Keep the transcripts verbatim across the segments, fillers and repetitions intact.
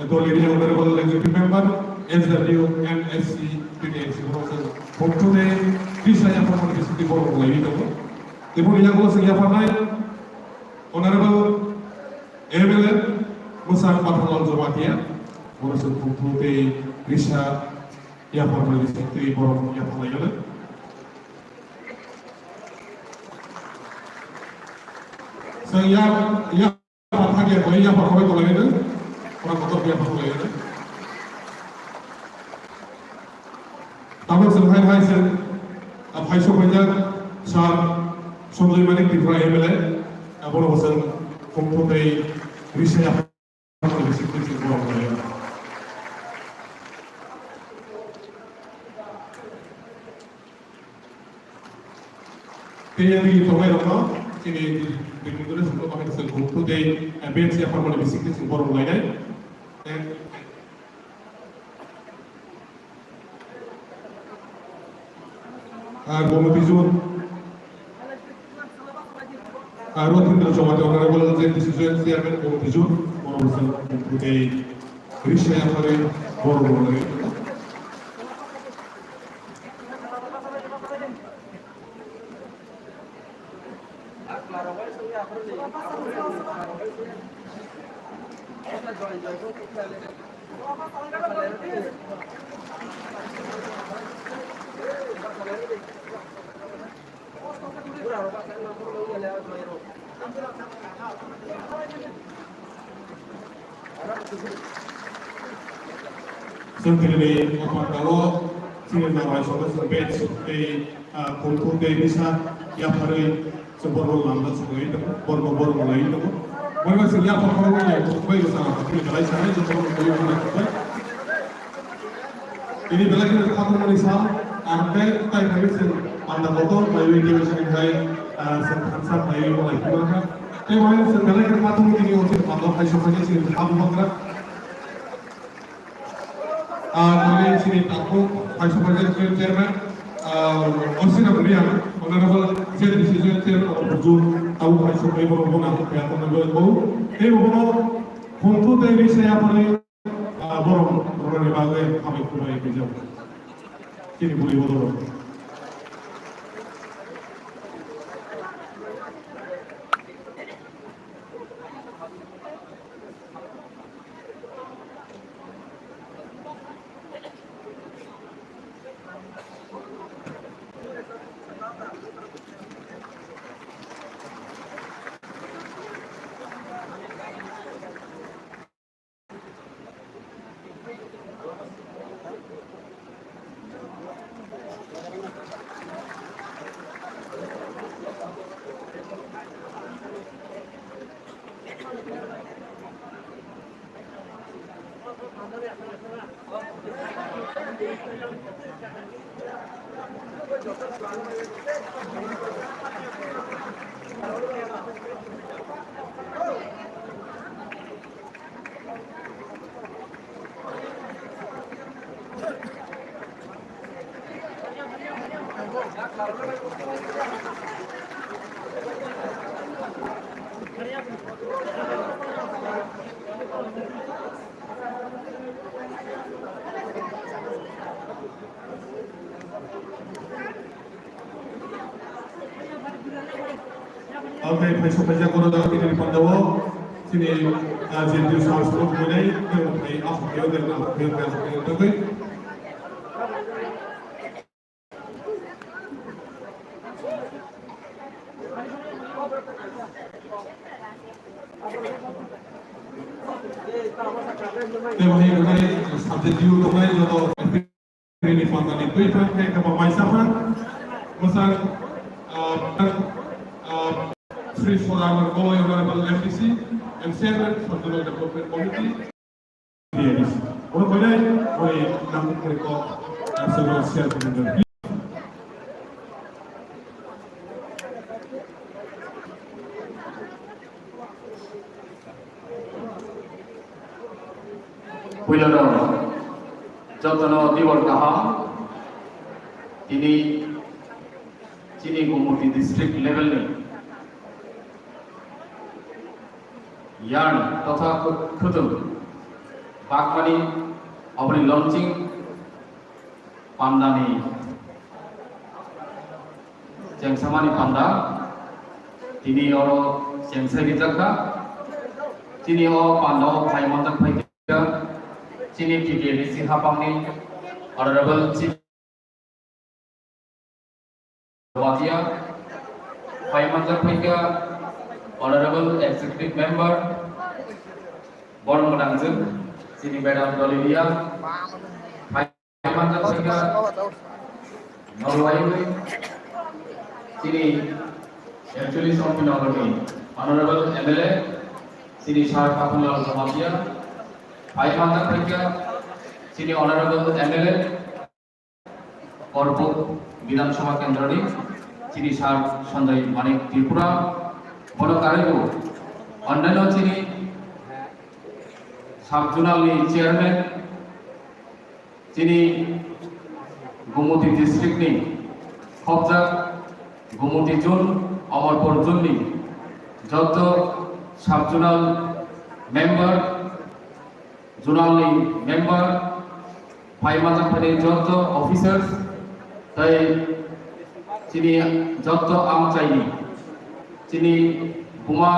Dolini Honorable Executive Member, S W M S C, T T A C, borok chwng Khumthunei Risa Yapharmani bisingtwi borok rwlaiwi tongo. Tei boni yagulo chwng yapharnai Honorable M L A Mwsang Pathanlal Jamatia, borok chwng Khumthu tei Risa Yapharmani bisingtwi borok yapharlaiwi tongo. Chwng ya, ya, Yapha thangya koi, yapha koi tonglainai, ora kotor yapha tonglainai. Tabuk chwng hai hai chwng, ah, phai sokhaijak Sir Sanjoy Manik Tripura M L A, abono bo chwng Khumthu tei Risa yapha tonglainai. Tei yang di tongai rokno chini bini guna sungko bahai sung khum tu tei, eh, bench ya formally bisik ni sung borok lainai. Eh, ah, Gomoti Jun, ah, Rotindra Chowdhury, Honorable Z D C Joint Chairman, Gomoti Jun, borok sung khum tu tei Risa ya pare borok lainai. Chwng tini ni o panda o chini nang bai songwi chwng bench tei, ah, khum khum tei bisa yapharwi chwng borok lamda chwngwi tongo, borok borok lai tongo. Boni bai chwng yaphar khoroknwi ya bai bwsa chini belai sanai jotono twi wngna thangbai. Tini belai kheno khatungmani sal, ang tei tai phaiwi chwng panda kotor phaiwi tei chini hai, ah, chwng thansa phaiwi bo lai phima kha. Tei bo hai chwng belai kheno khatungwi tini o chini panda phai sokhaini chini ha bubagra. Ah, tini chini takhuk phai sokhaijak chairman, ah, Osina Bria, Honorable Z D C Chairman of Bujur, tabuk phai sokhai borok bo nang khe tongwi bo. Tei bo bono khum tu tei risa yapharwi Ah, borok rwnani bagwi hambai khumbai kaijago. Chini bwrwi bodol rok. Oke, phai sokhaijak borok da tini pandao chini, ah, J T U Science Club hwnwi, tei omo phai aswk khe, tei omo phai aswk khe, tei omo phai aswk khe, tei omo phai aswk khe. Tei bo hai wngnai subject dui tongnai joto. Bini panda ni twi thang khe khe bo mai sa phan. Mwsang, ah, ah, Sri Sodamar Goloi Honorable M D C and Chairman Sanjana Development Committee, T A D C. Oro koinai, oi, nang koi ko, ah, share khe. Puilano jotono tibor kaham, tini chini Gumoti district level ni yarn totha khwtwng Bakmani aboni launching pandani chengsamani panda tini oro chengsai rijakha. Tini o panda o phai manjak phai kha chini T T A D C hapangni Honorable Chief Watia, phai manjak phai kha Honorable Executive Member, Borok Gwnangjwk, chini Madam Dolilia, phai manjak phai kha Norway, chini actually Sompinoloni Honorable M L A, chini Sir Papunlal Jamatia, phai manjak phai kha chini Honorable M L A, Korbuk Bidhan Sabha Kendroni chini Sir Sanjay Manik Tripura, bono karwi bo onnaino chini sub-zonal ni chairman, chini Gumoti district ni khopjak Gumoti zone, Amarpur zone ni joto sub-zonal member, zonal ni member, phai manjak phainai joto officers, tei chini joto amchaini, chini buma,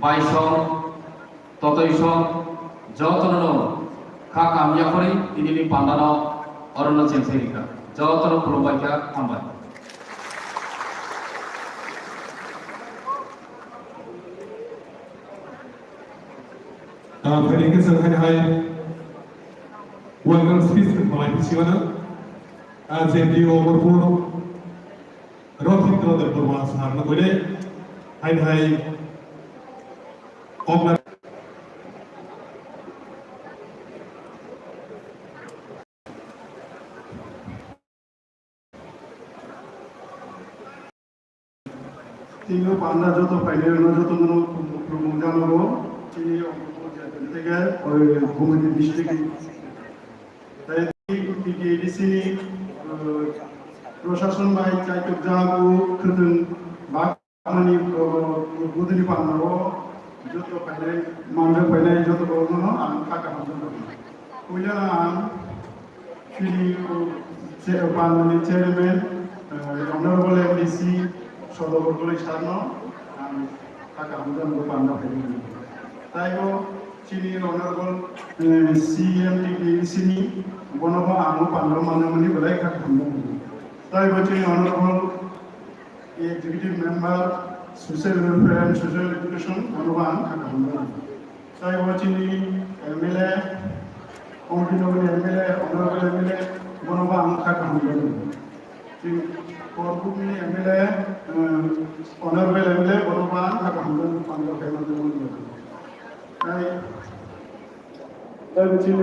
baisong, totoisong, jotono kha kaham yaphari tinini pandano orono chengsai rikha. Jotono khulumbai kha, hambai. Ah, phaini khe chwng hai hai welcome speech rwkhalai phi simano. Ah, J P O Amarpur Rothindra Debbarma sir no koinai hai hai kok na Tini o panda joto phainai rwno joto no khulumung jano bo. Tini o Gumoti district ni. Tai tini T T A D C ni, uh, proshashon bai chaitok jago khwtwng bak Ani, o, o, budini panda o joto phainai, manjak phainai joto borokno ang kha kaham rwkha. Puila ang chini, o, che-, pandani chairman, eh, honorable M D C Sodobor Goloi sir no ang kha kaham rwkha panda phainai. Taibo chini honorable, eh, C M T T C ni bono bo ang panda o manjakmani belai kha kaham rwkha. Taibo chini honorable Executive Member, Social Welfare and Social Education, bono bo ang kha kaham rwkha. Taibo chini M L A, Ompi Nogor ni M L A, Honorable M L A, bono bo ang kha kaham rwkha. Chini Korbuk ni M L A, eh, Honorable M L A, bono bo ang kha kaham rwkha, panda khe manjakmani. Tai, taibo chini